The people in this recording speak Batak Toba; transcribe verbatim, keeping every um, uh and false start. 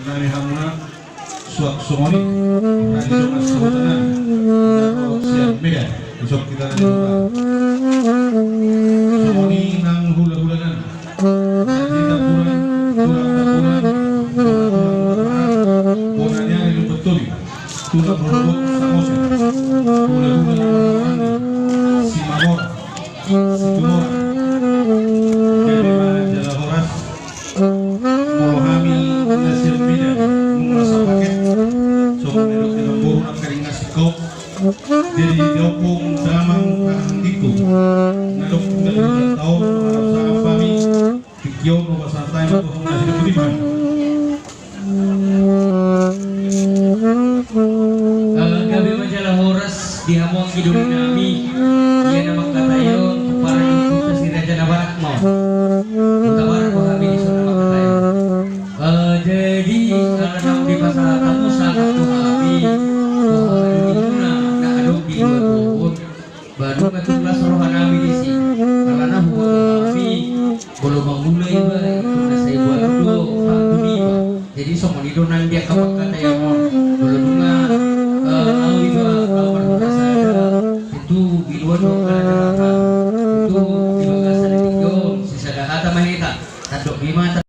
Nami hamuna suang songon i, raja dongan sahuta nami na ro sian Medan, dison hita na di huta. Songon i nang hulahula nami, raja Tamburan, tulang Tamburan, tulang Tamburan, bona ni ari Lumban Toli, tulang rorobot Samosir, hulahula nami, Simagor, Situmorang. Gabe ma jala horas. Molo hami na sian Medan nunga sapaket, songon na nidok ni namboru nangkaning na singkop. Jadi di ompung damang kahangan tingku, na dok na di huta on, mangarap sangap hami. Tingki on, upa santai ma tu hamu na sian Budiman. Eh, gabe ma jala horas di hamu anggi doli nami. Ia na mangkataion, pomparan ni huta si Raja Nabarat ma on. Huta Barat do hami dison na mangkataion. Eh, jadi, ala naung dipasahat hamu sangap tu hami, tu haha doli muna na adong di dua togu on. Ba nunga tung las roha nami disi, alana huboto hami, molo mangula iba, ingkon na sai boanon do pangkun iba. Jadi songon i do nang di angka pangkataion on.